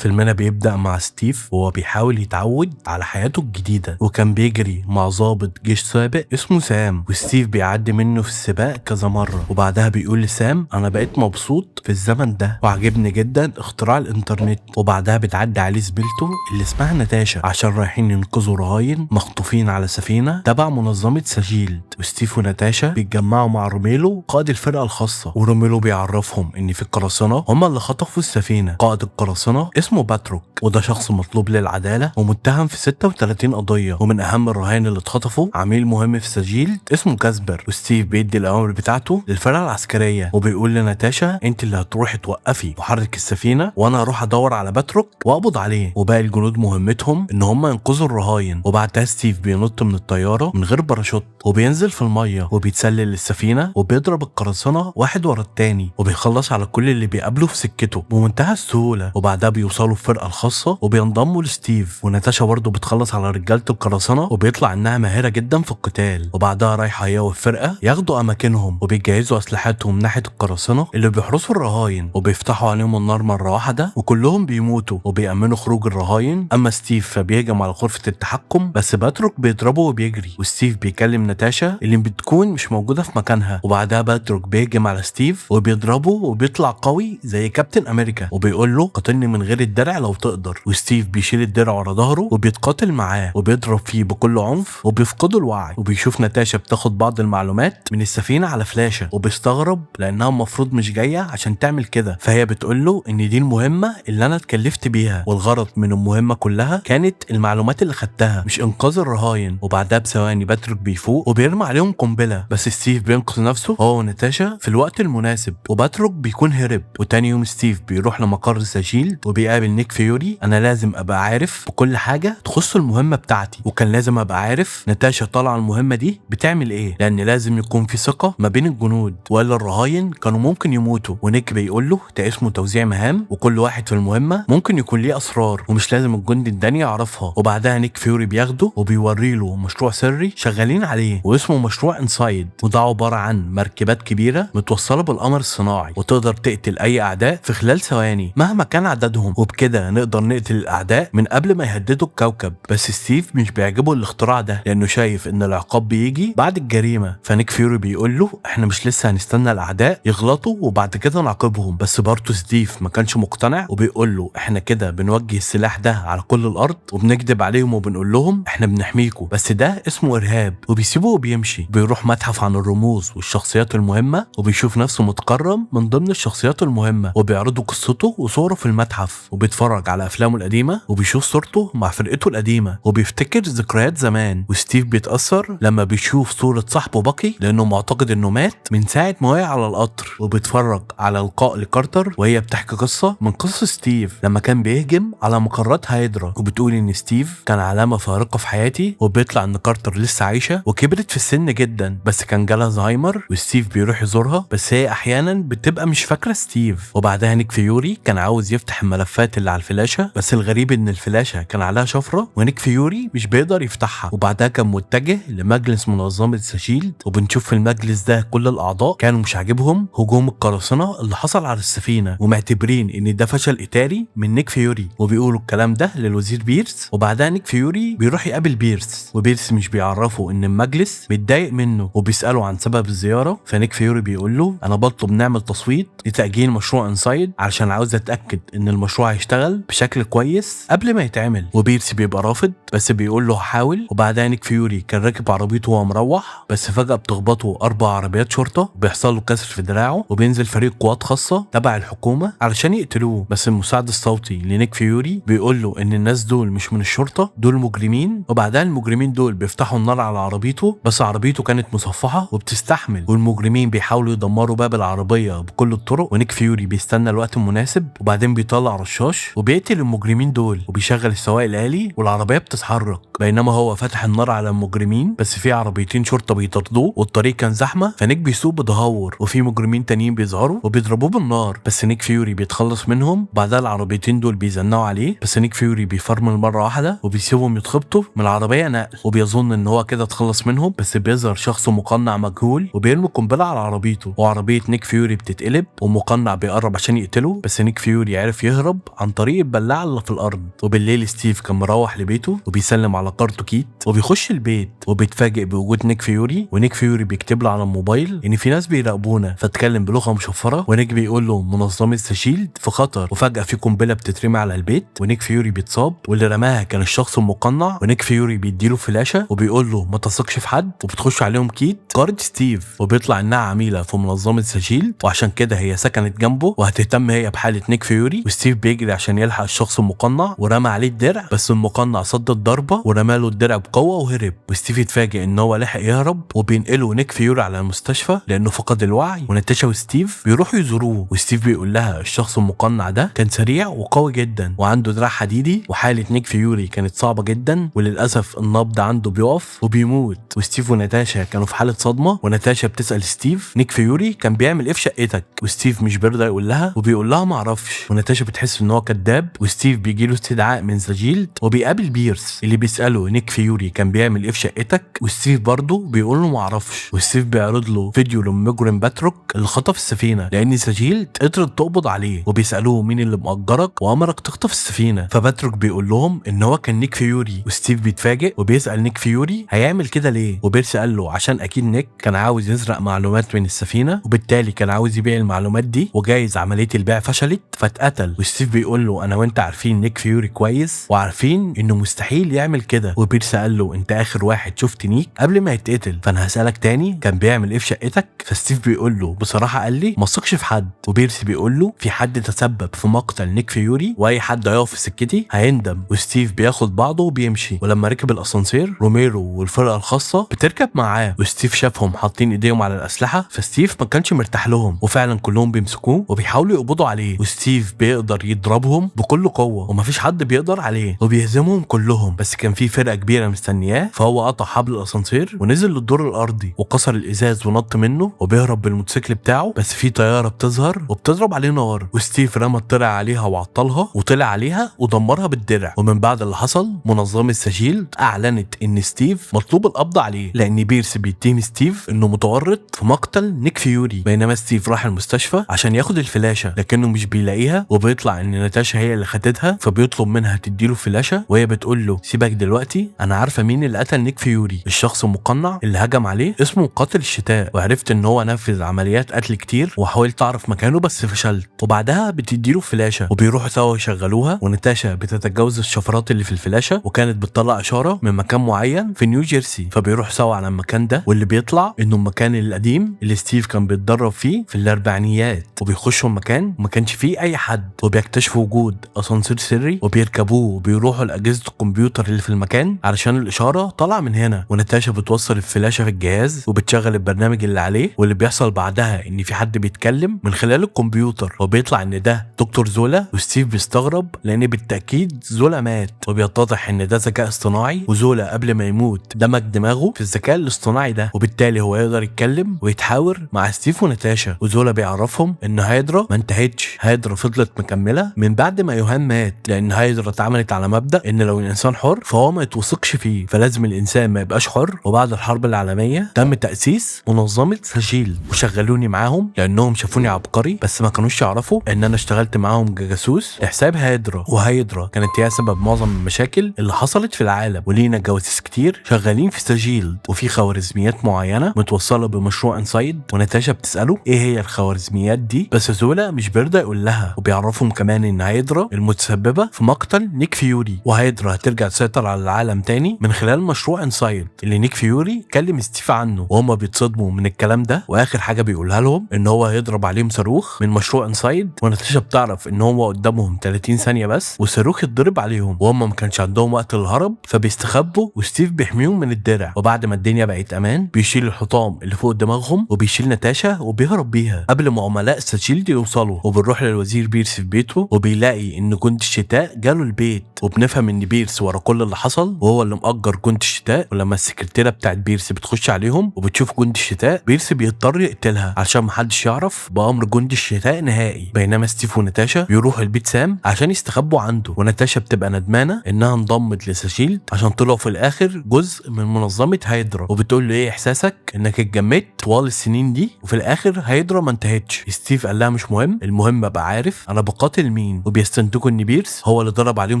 فيلمنا بيبدأ مع ستيف وهو بيحاول يتعود على حياته الجديدة، وكان بيجري مع ضابط جيش سابق اسمه سام، وستيف بيعدي منه في السباق كذا مرة. وبعدها بيقول لسام انا بقيت مبسوط في الزمن ده وعجبني جدا اختراع الانترنت. وبعدها بتعدي عليه زميلته اللي اسمها ناتاشا عشان رايحين ينقذوا رهاين مخطوفين على سفينة تبع منظمة سجيلد. وستيف وناتاشا بيتجمعوا مع روميلو قائد الفرقة الخاصة، وروميلو بيعرفهم ان في القراصنة هم اللي خطفوا السفينة. قائد القراصنة اسمه باتروك، وده شخص مطلوب للعدالة ومتهم في 36 قضية، ومن اهم الرهائن اللي اتخطفوا عميل مهم في سجيلد اسمه كاسبر. وستيف بيدي الاوامر بتاعته للفرقة العسكرية وبيقول لناتاشا انت اللي هتروحي توقفي محرك السفينة وانا هروح ادور على باتروك واقبض عليه. وباقي الجنود مهمتهم ان هم ينقذوا الرهاين. وبعدها ستيف بينط من الطيارة من غير باراشوت وبينزل في المية وبيتسلل للسفينة وبيضرب القراصنة واحد ورا التاني وبيخلص على كل اللي بيقابله في سكته بمنتهى السهولة. وبعدها بيوصلوا الفرقة الخاصة وبينضموا لستيف، وناتاشا برضه بتخلص على رجالة القراصنة وبيطلع انها ماهرة جدا في القتال. وبعدها رايحة هي والفرقة ياخدوا اماكنهم وبيجهزوا اسلحتهم ناحية القراصنة اللي بيحرسوا الرهاين وبيفتحوا عليهم النار مرة واحدة وكلهم بيموتوا وبيأمنوا خروج الرهاين. اما ستيف فبيهجم على غرفة التحكم بس باتروك بيضربه وبيجري، وستيف بيكلم ناتاشا اللي بتكون مش موجودة في مكانها. وبعدها باتروك بيهجم على ستيف وبيضربه وبيطلع قوي زي كابتن امريكا وبيقول له قاتلني من غير الدرع لو تقدر. وستيف بيشيل الدرع ورا ظهره وبيتقاتل معاه وبيضرب فيه بكل عنف وبيفقده الوعي. وبيشوف ناتاشا بتاخد بعض المعلومات من السفينة على فلاشة وبيستغرب لانها المفروض مش جاية عشان تعمل كده، فهي بتقول له ان دي المهمة اللي انا اتكلفت بيها والغرض من المهمة كلها كانت المعلومات اللي خدتها مش انقاذ الرهاين. وبعدها بثواني باتروك بيفوق وبيرمي عليهم قنبلة بس ستيف بينقذ نفسه هو وناتاشا في الوقت المناسب وباتروك بيكون هرب. وتاني يوم ستيف بيروح لمقر سجيلد وبيقابل نيك فيوري. انا لازم ابقى عارف بكل حاجة تخص المهمة بتاعتي، وكان لازم ابقى عارف ناتاشا طالعه المهمة دي بتعمل ايه، لان لازم يكون في ثقة ما بين الجنود والا الرهاين كانوا ممكن يموتوا. ونيك بيقول له ده اسمه توزيع مهام وكل واحد في المهمة ممكن يكون ليه اسرار ومش لازم الجندي التاني يعرفها. وبعدها نيك فيوري بياخده وبيوري له مشروع سري شغالين عليه واسمه مشروع انسايد، وده عبارة عن مركبات كبيرة متوصله بالقمر الصناعي وتقدر تقتل اي اعداء في خلال ثواني مهما كان عددهم، وبكده نقدر نقتل الاعداء من قبل ما يهددوا الكوكب. بس ستيف مش بيعجبه الاختراع ده لانه شايف ان العقاب بيجي بعد الجريمة. فنيك فيوري بيقول له احنا مش لسه هنستنى الاعداء يغلطوا وبعد كده نعاقبهم. بس برضه ستيف ما كانش مقتنع وبيقول له احنا كده بنوجه السلاح ده على كل الارض وبنكذب عليهم وبنقول لهم احنا بنحميكم، بس ده اسمه ارهاب. وبيسيبه وبيمشي. بيروح متحف عن الرموز والشخصيات المهمة وبيشوف نفسه متكرم من ضمن الشخصيات المهمة وبيعرضوا قصته وصوره في المتحف، وبيتفرج على افلامه القديمة وبيشوف صورته مع فرقته القديمة وبيفتكر ذكريات زمان. وستيف بيتاثر لما بيشوف صوره صاحبه باكي لانه معتقد انه مات من ساعة ما وقع على القطر. وبيتفرج على لقاء لكارتر وهي بتحكي قصة من قصص ستيف لما كان بيهجم على مقرات هايدرا، وبتقول ان ستيف كان علامة فارقه في حياتي. وبيطلع ان كارتر لسه عايشه وكبرت في السن جدا بس كان جالها زهايمر، وستيف بيروح يزورها بس هي احيانا بتبقى مش فاكره ستيف. وبعدها نيك فيوري كان عاوز يفتح الملفات اللي على الفلاشه بس الغريب ان الفلاشه كان عليها شفرة ونيك فيوري مش بيقدر يفتحها. وبعدها كان متجه لمجلس منظمة سشيلد، وبنشوف في المجلس ده كل الاعضاء كانوا مش عاجبهم هجوم القراصنة اللي حصل على السفينة ومعتبرين ان ده فشل اداري من نيك فيوري، وبيقولوا الكلام ده للوزير بيرس. وبعدها نيك فيوري بيروح يقابل بيرس، وبيرس مش بيعرفه ان المجلس متضايق منه وبيساله عن سبب الزيارة. فنيك فيوري بيقول له انا بطلب نعمل تصويت لتاجيل مشروع انسايد علشان عاوز اتاكد ان المشروع هيشتغل بشكل كويس قبل ما يتعمل. وبيرس بيبقى رافض بس بيقول له هحاول. وبعدها نيك فيوري كان راكب عربيته وهو مروح بس فجاة بتخبطه 4 عربيات شرطه وبيحصل له كسر في دراعه، وبينزل فريق قوات خاصة تبع الحكومة علشان يقتلوه. بس المساعد الصوتي لنيك فيوري بيقول له ان الناس دول مش من الشرطة، دول مجرمين. وبعدها المجرمين دول بيفتحوا النار على عربيته بس عربيته كانت مصفحة وبتستحمل، والمجرمين بيحاولوا يدمروا باب العربية بكل الطرق. ونيك فيوري بيستنى الوقت المناسب وبعدين بيطلع رشاش وبيقتل المجرمين دول وبيشغل السواق الآلي والعربية بتتحرك، بينما هو فتح النار على المجرمين بس في عربيتين شرطه بيطاردوه والطريق كان زحمة فنيك بيسوق بتهور وفي مجرمين تانيين بيظهروا وبيضربوه بالنار بس نيك فيوري بيتخلص منهم. بعدها العربيتين دول بيزنقوا عليه بس نيك فيوري بيفرمل مرة واحدة وبيسيبهم يتخبطوا من العربية نقل، وبيظن ان هو كده اتخلص منهم بس بيظهر شخص مقنع مجهول وبيرمي قنبلة على عربيته، وعربية نيك فيوري بتتقلب ومقنع بيقرب عشان يقتله بس نيك فيوري عرف يهرب عن طريق البلاعة اللي في الارض. وبالليل ستيف كان مروح لبيته وبيسلم على جارته كيت وبيخش البيت وبيتفاجئ بوجود نيك فيوري، ونيك فيوري بيكتب له على الموبايل ان في ناس بيراقبونا، فاتكلم بلغه مشفرة، ونيك بيقول له منظمة The Shield في خطر. وفجاة في قنبلة بتترمي على البيت ونيك فيوري بيتصاب، واللي رماها كان الشخص المقنع، ونيك فيوري بيديله فلاشه وبيقول له ما تثقش في حد. وبتخش عليهم كيت جارة ستيف، وبيطلع انها عميله في منظمة The Shield، وعشان كده هي سكنت جنبه وهتهتم هي بحاله نيك فيوري. وستيف بيجري عشان يلحق الشخص المقنع ورمى عليه الدرع، بس المقنع صد الضربة ورمى له الدرع بقوة وهرب. وستيف اتفاجئ ان هو لحق يهرب، وبينقله نيك فيوري على المستشفى لانه فقد الوعي. وناتاشا وستيف بيروحوا يزوروه، وستيف بيقول لها الشخص المقنع ده كان سريع وقوي جدا وعنده دراع حديدي، وحاله نيك فيوري كانت صعبة جدا وللاسف النبض عنده بيقف وبيموت. وستيف وناتاشا كانوا في حاله صدمة، وناتاشا بتسال ستيف نيك فيوري كان بيعمل ايه في شقتك، وستيف مش بيرضى يقول لها وبيقول لها معرفش. وناتاشا بتحس ان هو كذاب، وستيف بيجي له استدعاء من The Shield وبيقابل بيرس اللي بيساله نيك فيوري كان بيعمل ايه في شقتك، وستيف برضه بيقول له معرفش. وستيف بيعرض له فيديو للمجرم باتروك اللي خطف السفينة لان The Shield قدرت تقبض عليه، وبيسالوه مين اللي مأجرك وامرك تخطف السفينة، فباتروك بيقول لهم ان هو كان نيك فيوري. وستيف بيتفاجئ وبيسال نيك فيوري هيعمل كده ليه، وبيرس قال له عشان اكيد نيك كان عاوز يسرق معلومات من السفينة وبالتالي كان عاوز يبيع المعلومات دي، وجايز عملية البيع فشلت فاتقتل. وستيف بيقول له انا وانت عارفين نيك فيوري كويس وعارفين انه مستحيل يعمل كده. وبيرس قال له انت اخر واحد شفت نيك قبل ما يتقتل، فانا هسالك تاني كان بيعمل ايه في شقتك؟ فستيف بيقول له بصراحة قال لي ما اثقش في حد. وبيرس بيقول له في حد تسبب في مقتل نيك فيوري واي حد هيقف في سكتي هيندم. وستيف بياخد بعضه وبيمشي، ولما ركب الاسانسير روميرو والفرقة الخاصة بتركب معاه، وستيف شافهم حاطين ايديهم على الاسلحة، فستيف ما كانش مرتاح لهم، وفعلا كلهم بيمسكوه وبيحاولوا يقبضوا عليه، وستيف بيقدر يضربهم بكل قوة ومفيش حد بيقدر عليه وبيهزمهم كلهم. بس كان في فرقه كبيرة مستنياه، فهو قطع حبل الاسانسير ونزل للدور الارضي وكسر الازاز ونط منه وبيهرب بالموتوسيكل بتاعه، بس في طيارة بتظهر وبتضرب عليه نار، وستيف رمى الطلع عليها وعطلها وطلع عليها ودمرها بالدرع. ومن بعد اللي حصل منظمة The Shield اعلنت ان ستيف مطلوب القبض عليه لان بيرس بيتهم ستيف انه متورط في مقتل نيك فيوري. بينما ستيف راح المستشفى عشان ياخد الفلاشه لكنه مش بيلاقيها، وبيطلع ان ناتاشا هي اللي خدتها، فبيطلب منها تديله فلاشه، وهي بتقول له سيبك دلوقتي انا عارفه مين اللي قتل نيك فيوري، الشخص المقنع اللي هجم عليه اسمه قاتل الشتاء، وعرفت ان هو نفذ عمليات قتل كتير وحاولت اعرف مكانه بس فشلت. وبعدها بتديله فلاشه وبيروحوا سوا يشغلوها، وناتاشا بتتجاوز الشفرات اللي في الفلاشه وكانت بتطلع اشارة من مكان معين في نيو جيرسي، فبيروحوا سوا على المكان ده واللي بيطلع انه المكان القديم اللي ستيف كان بيتدرب فيه في الاربعينيات. وبيخشوا المكان وما كانش فيه اي حد، وبيكتشفوا وجود اسانسير سري وبيركبوه وبيروحوا لاجهزة الكمبيوتر اللي في المكان علشان الاشارة طالعه من هنا. وناتاشا بتوصل الفلاشه في الجهاز وبتشغل البرنامج اللي عليه، واللي بيحصل بعدها ان في حد بيتكلم من خلال الكمبيوتر وبيطلع ان ده دكتور زولا. وستيف بيستغرب لان بالتاكيد زولا مات، وبيتضح ان ده ذكاء اصطناعي، وزولا قبل ما يموت دمج دماغه في الذكاء الاصطناعي ده، وبالتالي هو يقدر يتكلم ويتحاور مع ستيف وناتاشا. وزولا بيعرفهم ان هايدرا ما انتهتش، هايدرا فضلت مكملة من بعد ما يوهان مات، لان هايدرا اتعملت على مبدا ان لو الانسان حر فهو ما يتوثقش فيه، فلازم الانسان ما يبقاش حر. وبعد الحرب العالمية تم تاسيس منظمة The Shield وشغلوني معاهم لانهم شافوني عبقري، بس ما كانوش يعرفوا ان انا اشتغلت معاهم كجاسوس لحساب هايدرا، وهايدرا كانت هي سبب معظم المشاكل اللي حصلت في العالم، ولينا جواسيس كتير شغالين في The Shield، وفي خوارزميات معينة متوصله بمشروع Incide. وناتاشا بتساله ايه هي الخوارزميات دي، بس زولا مش بيرضى يقول لها، وبيعرفهم كمان ان هايدرا المتسببه في مقتل نيك فيوري، وهايدرا هترجع تسيطر على العالم تاني من خلال مشروع Incide اللي نيك فيوري كلم ستيف عنه. وهما بيتصدموا من الكلام ده، واخر حاجة بيقولها لهم ان هو هيضرب عليهم صاروخ من مشروع Incide. وناتاشا بتعرف ان هو قدامهم 30 ثانية بس والصاروخ يتضرب عليهم، وهم ما كانش عندهم وقت للهرب فبيستخبوا، وستيف بيحميهم من الدرع. وبعد ما الدنيا بقت امان بيشيل الحطام اللي فوق دماغهم وبيشيل ناتاشا وبيهرب بيها قبل ما عملاء The Shield يوصلوا. وبنروح للوزير بيرس في بيته وبيلاقي ان جند الشتاء جاله البيت، وبنفهم ان بيرس ورا كل اللي حصل وهو اللي مأجر جند الشتاء. ولما السكرتيره بتاعت بيرس بتخش عليهم وبتشوف جند الشتاء، بيرس بيضطر يقتلها عشان محدش يعرف بأمر جند الشتاء نهائي. بينما ستيف وناتاشا بيروحوا البيت سام عشان يستخبوا عنده، وناتاشا بتبقى ندمانه انها انضمت ل The Shield عشان طلعوا في الاخر جزء من منظمة هايدرا، وبتقول له ايه احساسك انك اتجمدت طوال السنين دي وفي الاخر هايدرا ما انتهتش. ستيف قال لها مش مهم، المهم ابقى عارف انا بقاتل مين. مين، وبيستنتجوا ان بيرس هو اللي ضرب عليهم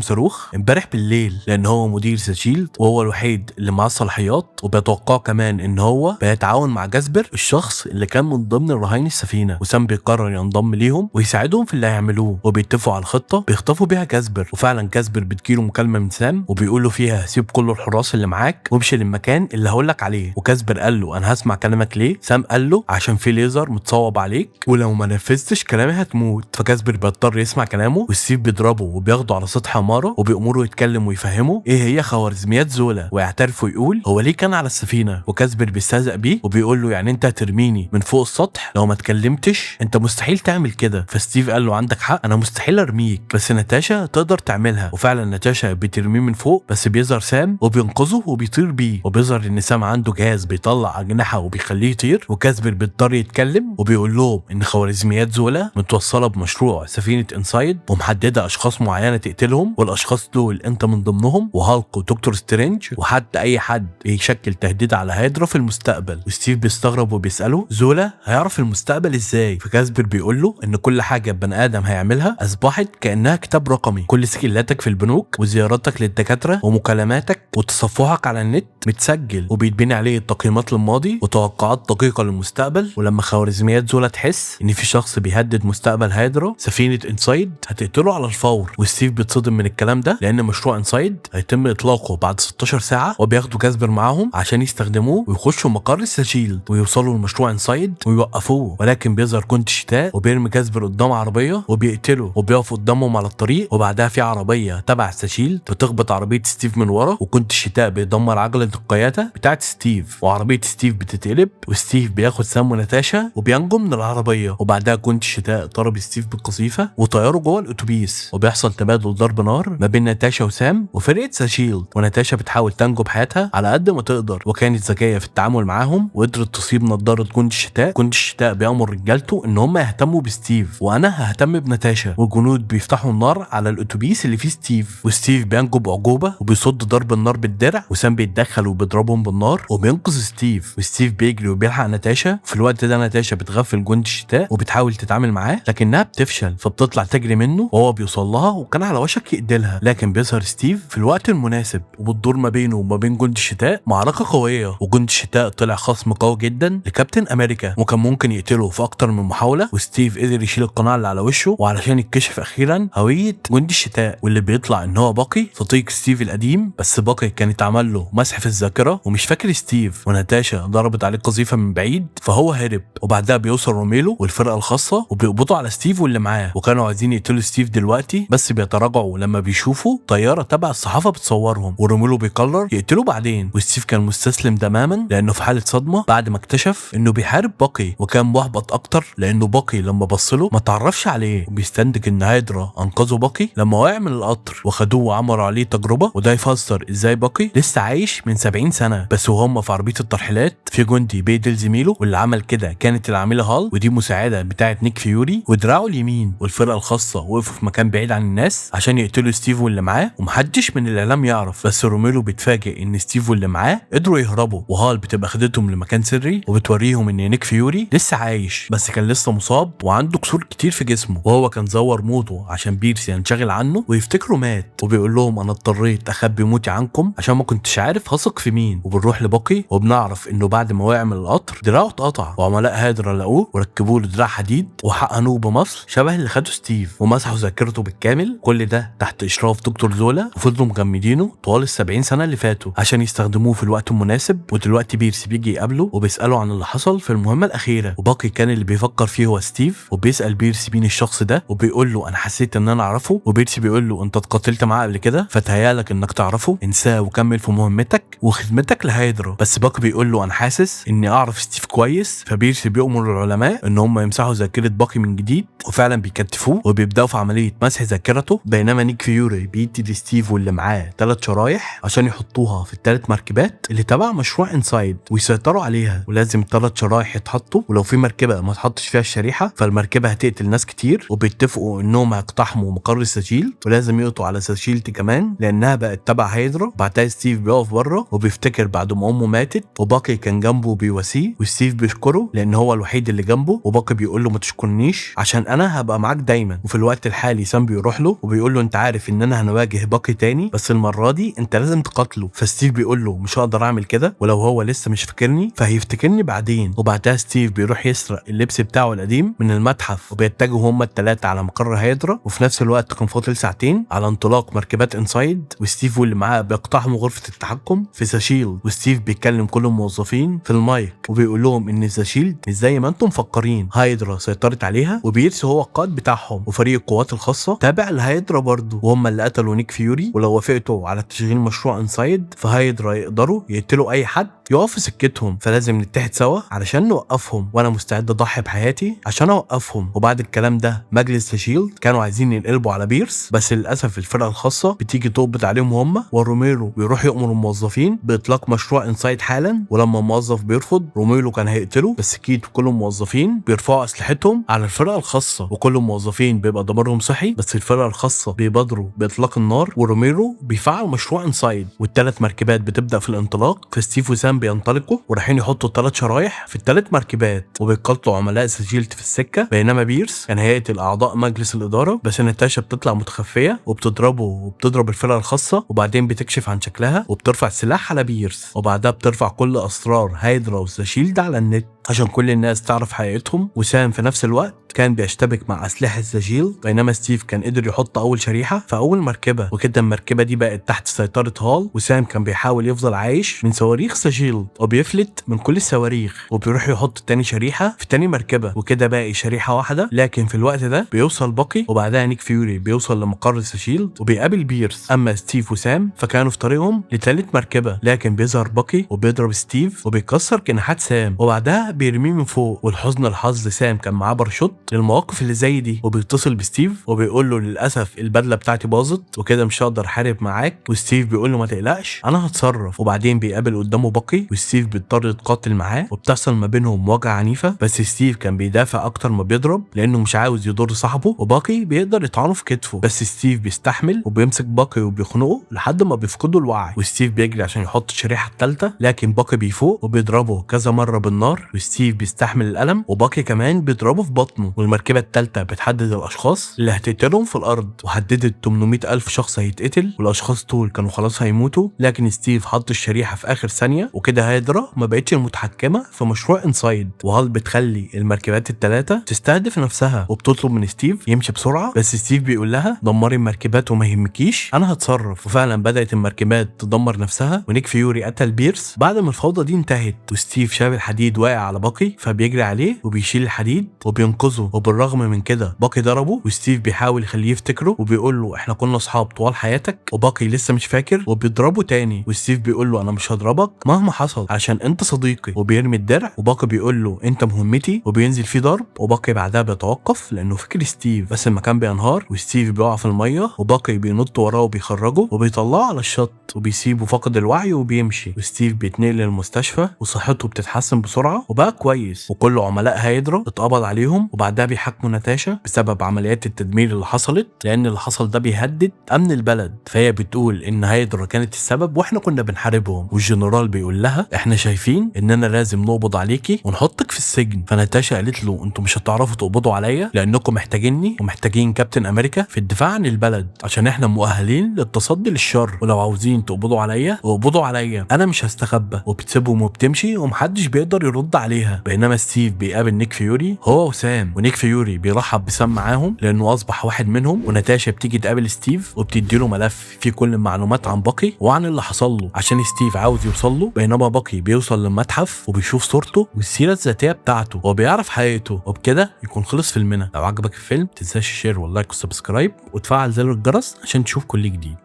صاروخ امبارح بالليل لان هو مدير The Shield وهو الوحيد اللي معاه الصلاحيات، وبيتوقعوا كمان ان هو بيتعاون مع جاسبر الشخص اللي كان من ضمن رهاين السفينة. وسام بيقرر ينضم ليهم ويساعدهم في اللي هيعملوه، وبيتفقوا على الخطة بيخطفوا بيها جاسبر. وفعلا جاسبر بتجيله مكالمة من سام وبيقول له فيها سيب كل الحراس اللي معاك وامشي للمكان اللي هقول لك عليه. وكاسبر قال له انا هسمع كلامك ليه؟ سام قال له عشان في ليزر متصوب عليك ولو ما نفذتش كلامي هتموت. فكاسبر بيضطر يسمع كلامه، وستيف بيضربه وبياخده على سطح عمارة وبيأمره يتكلم ويفهمه ايه هي خوارزميات زولا، ويعترف ويقول هو ليه كان على السفينة. وكاسبر بيستهزأ بيه وبيقول له يعني انت هترميني من فوق السطح لو ما اتكلمتش؟ انت مستحيل تعمل كده. فستيف قال له عندك حق، انا مستحيل ارميك، بس ناتاشا تقدر تعملها. وفعلا ناتاشا بترميه من فوق، بس بيظهر سام وبينقذه وبيطير بيه، وبيظهر ان سام عنده جهاز بيطلع اجنحة وبيخليه يطير. وكاسبر بيضطر يتكلم وبيقول لهم ان خوارزميات زولا متوصله بمشروع سفينة انسايد ومحددة اشخاص معينة تقتلهم، والاشخاص دول انت من ضمنهم، وهالك ودكتور سترينج وحتى اي حد يشكل تهديد على هيدرا في المستقبل. وستيف بيستغرب وبيساله زولا هيعرف المستقبل ازاي؟ فكاسبر بيقول له ان كل حاجة بني ادم هيعملها اصبحت كانها كتاب رقمي، كل سجلاتك في البنوك وزياراتك للدكاتره ومكالماتك وتصفحك على النت متسجل، وبيتبني عليه تقييمات للماضي وتوقعات دقيقة للمستقبل. ولما خوارزميات زولا تحس ان في شخص بيهدد مستقبل هيدرا، سفينة انسايد هتقتله على الفور. وستيف بيتصدم من الكلام ده لان مشروع انسايد هيتم اطلاقه بعد 16 ساعة، وبياخدوا كاسبر معاهم عشان يستخدموه ويخشوا مقر The Shield ويوصلوا لمشروع انسايد ويوقفوه. ولكن بيظهر جندي الشتاء وبيرمي كاسبر قدام عربية وبيقتله، وبيقف قدامهم على الطريق. وبعدها في عربية تبع The Shield بتخبط عربية ستيف من ورا، وجندي الشتاء بيدمر عجله القيادة بتاعت ستيف، وعربية ستيف بتتقلب، وستيف بياخد سام وناتاشا وبينجو من العربية. وبعدها جندي الشتاء ضرب ستيف بالقذيفه وطياره جوه الاتوبيس، وبيحصل تبادل ضرب نار ما بين ناتاشا وسام وفرقه The Shield. وناتاشا بتحاول تنجو بحياتها على قد ما تقدر، وكانت ذكية في التعامل معاهم وقدرت تصيب نظاره جندي الشتاء. جندي الشتاء بيامر رجالته ان هم يهتموا بستيف وانا ههتم بناتاشا، والجنود بيفتحوا النار على الاتوبيس اللي فيه ستيف، وستيف بينجو باعجوبه وبيصد ضرب النار بالدرع، وسام بيتدخل وبيضربهم بالنار وبينقذ ستيف، وستيف بيجري وبيلحق ناتاشا. في الوقت ده ناتاشا بتغفل جندي الشتاء وبتحاول تتعامل معاه لكنها بتفشل، فبتطلع تجري منه وهو بيوصل لها وكان على وشك يقتلها، لكن بيظهر ستيف في الوقت المناسب وبتدور ما بينه وما بين جندي الشتاء معركة قوية. وجندي الشتاء طلع خصم قوي جدا لكابتن امريكا وكان ممكن يقتله في اكتر من محاولة، وستيف قدر يشيل القناع اللي على وشه وعلشان يكتشف اخيرا هوية جندي الشتاء، واللي بيطلع ان هو باقي صديق ستيف القديم، بس باقي كان اتعمل له مسح في الذاكرة ومش فاكر ستيف، وناتاشا ضربت عليه قذيفه من بعيد فهو هرب. وبعدها بيوصل روميلو والفرقة الخاصة وبيقبضوا على ستيف واللي معاه، وكانوا عايزين يقتلوا ستيف دلوقتي بس بيتراجعوا لما بيشوفوا طيارة تبع الصحافة بتصورهم، وروميلو بيقرر يقتله بعدين. وستيف كان مستسلم تماما لانه في حاله صدمة بعد ما اكتشف انه بيحارب باقي، وكان محبط اكتر لانه باقي لما بصله ما تعرفش عليه، وبيستنتج ان هيدرا انقذوا باقي لما وقع من القطر وخدوه وعملوا عليه تجربه، وده يفسر ازاي باقي لسه عايش من 70 سنة. بس وهم في عربية الترحيلات في جندي بيقتل زميله، واللي عمل كده كانت العميله هال، ودي مساعدة بتاعه نيك فيوري ودراعه اليمين. والفرقة الخاصة وقفوا في مكان بعيد عن الناس عشان يقتلوا ستيف واللي معاه ومحدش من الاعلام يعرف، بس روميلو بيتفاجئ ان ستيف واللي معاه قدروا يهربوا، وهال بتبقى خدتهم لمكان سري وبتوريهم ان نيك فيوري لسه عايش بس كان لسه مصاب وعنده كسور كتير في جسمه، وهو كان زور موته عشان بيرس ينشغل عنه ويفتكره مات، وبيقول لهم انا اضطريت اخبي موتي عنكم عشان ما كنتش عارف هثق في مين. وبنروح لباقي وبنعرف انه بعد ما وقع من القطر دراعه اتقطع، وعملاء هيدرا لقوه وركبوا له دراع حديد وحقنوه بمصل شبه اللي خده ستيف ومسحوا ذاكرته بالكامل. كل ده تحت اشراف دكتور زولا، وفضلوا مجمدينه طوال ال70 سنة اللي فاتوا عشان يستخدموه في الوقت المناسب. ودلوقتي بيرس بيجي يقابله وبيساله عن اللي حصل في المهمة الاخيرة، وباقي كان اللي بيفكر فيه هو ستيف، وبيسال بيرس مين الشخص ده وبيقول له انا حسيت ان انا اعرفه، وبيرس بيقول له انت اتقاتلت معاه قبل كده فتهيالك انك تعرفه، انساه وكمل في مهمتك وخدمتك لهيدرا. بس باقي بيقول له انا حاسس اني اعرف ستيف كويس، فبيرس بيؤمر العلماء ان هم يمسحوا ذاكره باقي من جديد، وفعلا بيكتفوه وبيبداوا في عملية مسح ذاكرته. بينما نيك فيوري بيدي لستيف واللي معاه 3 شرايح عشان يحطوها في ال3 مركبات اللي تبع مشروع انسايد ويسيطروا عليها، ولازم 3 شرايح يتحطوا، ولو في مركبة ما تحطش فيها الشريحة فالمركبه هتقتل ناس كتير. وبيتفقوا انهم هيقتحموا مقر The Shield ولازم يقطعوا على The Shield كمان لانها بقت تبع هيدرا. بعدها ستيف بيقف بره وبيفتكر بعد ما امه ماتت وباقي كان جنبه بيواسيه، وستيف بيشكره لان هو الوحيد اللي جنبه، وباقي بيقول له ما تشكرنيش عشان انا هبقى معاك دايما. وفي وفي الوقت الحالي سام بيروح له وبيقول له انت عارف ان انا هنواجه باقي تاني، بس المرة دي انت لازم تقاتله. فستيف بيقول له مش هقدر اعمل كده، ولو هو لسه مش فاكرني فهيفتكرني بعدين. وبعدها ستيف بيروح يسرق اللبس بتاعه القديم من المتحف، وبيتجهوا هما الثلاثة على مقر هايدرا. وفي نفس الوقت كان فاضل ساعتين على انطلاق مركبات انسايد، وستيف واللي معاه بيقتحموا غرفة التحكم في The Shield. وستيف بيتكلم كل الموظفين في المايك وبيقول لهم ان The Shield مش زي ما انتم مفكرين، هايدرا سيطرت عليها وبيرس هو القائد بتاعهم، وفريق القوات الخاصة تابع لهايدرا برضه، وهم اللي قتلوا نيك فيوري. ولو وافقتوا على تشغيل مشروع انسايد فهايدرا يقدروا يقتلوا اي حد يقف في سكتهم، فلازم نتحد سوا علشان نوقفهم، وانا مستعد اضحي بحياتي عشان اوقفهم. وبعد الكلام ده مجلس Shield كانوا عايزين ينقلبوا على بيرس، بس للاسف الفرقة الخاصة بتيجي تقبض عليهم هم، وروميرو بيروح يؤمر الموظفين باطلاق مشروع انسايد حالا. ولما الموظف بيرفض روميرو كان هيقتله، بس كيت وكل الموظفين بيرفعوا اسلحتهم على الفرقة الخاصة، وكل الموظفين بيبقى ضميرهم صحي، بس الفرقة الخاصة بيبادروا باطلاق النار، وروميرو بيفعل مشروع انسايد، والثلاث مركبات بتبدا في الانطلاق. فستيف وسام بينطلقوا ورايحين يحطوا الثلاث شرايح في الثلاث مركبات، وبيقاتلوا عملاء The Shield في السكة. بينما بيرس كان هيقتل اعضاء مجلس الادارة، بس ناتاشا بتطلع متخفيه وبتضربه وبتضرب الفرقة الخاصة، وبعدين بتكشف عن شكلها وبترفع السلاح على بيرس، وبعدها بترفع كل اسرار هايدرا و The Shield على النت عشان كل الناس تعرف حقيقتهم. وسام في نفس الوقت كان بيشتبك مع اسلحة The Shield، بينما ستيف كان قدر يحط اول شريحة في اول مركبة، وكده المركبة دي بقت تحت سيطرة هال. وسام كان بيحاول يفضل عايش من صواريخ The Shield وبيفلت من كل الصواريخ، وبيروح يحط تاني شريحة في تاني مركبة، وكده باقي شريحة واحدة. لكن في الوقت ده بيوصل باقي، وبعدها نيك فيوري بيوصل لمقر The Shield وبيقابل بيرس. اما ستيف وسام فكانوا في طريقهم لتالت مركبة، لكن بيظهر باقي وبيضرب ستيف وبيكسر جناحات سام، وبعدها بيرميه من فوق. ولحسن الحظ سام كان معاه باراشوت للمواقف اللي زي دي، وبيتصل بستيف وبيقول له للاسف البدلة بتاعتي باظت وكده مش هقدر احارب معاك. وستيف بيقول له ما تقلقش انا هتصرف. وبعدين بيقابل قدامه باقي، وستيف بيضطر يتقاتل معاه، وبتحصل ما بينهم مواجهة عنيفة، بس ستيف كان بيدافع اكتر ما بيضرب لانه مش عاوز يضر صاحبه، وباقي بيقدر يطعنه في كتفه، بس ستيف بيستحمل وبيمسك باقي وبيخنقه لحد ما بيفقدوا الوعي. وستيف بيجري عشان يحط الشريحة الثالثة، لكن باقي بيفوق وبيضربه كذا مرة بالنار، وستيف بيستحمل الالم، وباقي كمان بيضربه في بطنه. والمركبه الثالثة بتحدد الاشخاص اللي هتقتلهم في الارض، وحددت 800 الف شخص هيتقتل، والاشخاص دول كانوا خلاص هيموتوا، لكن ستيف حط الشريحة في اخر ثانية، وكده هايدرا ما بقتش المتحكمه في مشروع انسايد. وهال بتخلي المركبات الثلاثة تستهدف نفسها، وبتطلب من ستيف يمشي بسرعة، بس ستيف بيقول لها دمري المركبات وما يهمكيش انا هتصرف. وفعلا بدات المركبات تدمر نفسها، ونيك فيوري قتل بيرس بعد ما الفوضى دي انتهت. وستيف شاف الحديد واقع على باقي فبيجري عليه وبيشيل الحديد وبينقذه، وبالرغم من كده باقي ضربه، وستيف بيحاول يخليه يفتكره وبيقول له احنا كنا اصحاب طوال حياتك، وباقي لسه مش فاكر، وبيضربه تاني. وستيف بيقول له انا مش هضربك مهما حصل عشان انت صديقي، وبيرمي الدرع، وباقي بيقول له انت مهمتي، وبينزل فيه ضرب، وباقي بعدها بيتوقف لانه فكر ستيف، بس المكان بينهار وستيف بيقع في المية، وباقي بينط وراه وبيخرجه وبيطلعه على الشط وبيسيبه فقد الوعي وبيمشي. وستيف بيتنقل للمستشفى وصحته بتتحسن بسرعة وبقى كويس، وكل عملاء هايدرا اتقبض عليهم، وبعدها بيحاكموا ناتاشا بسبب عمليات التدمير اللي حصلت، لان اللي حصل ده بيهدد امن البلد. فهي بتقول ان هايدرا كانت السبب واحنا كنا بنحاربهم، والجنرال بيقول لها احنا شايفين اننا لازم نقبض عليكي ونحطك في السجن. فناتاشا قالت له انتوا مش هتعرفوا تقبضوا عليا لانكم محتاجيني ومحتاجين كابتن امريكا في الدفاع عن البلد عشان احنا مؤهلين للتصدي للشر، ولو عاوزين تقبضوا عليا اقبضوا عليا انا مش هستخبى. وبتسيبهم وبتمشي ومحدش بيقدر يرد عليها. بينما ستيف بيقابل نيك فيوري هو وسام، ونيك فيوري بيرحب بسام معاهم لانه اصبح واحد منهم. وناتاشا بتيجي تقابل ستيف وبتديله ملف فيه كل المعلومات عن باقي وعن اللي حصل له عشان ستيف عاوز يوصل له. بينما باقي بيوصل للمتحف وبيشوف صورته والسيرة الذاتية بتاعته وبيعرف حقيقته، وبكده يكون خلص فيلمنا. لو عجبك الفيلم متنساش ال share وال like وال subscribe وتفعل زر الجرس عشان تشوف كل جديد.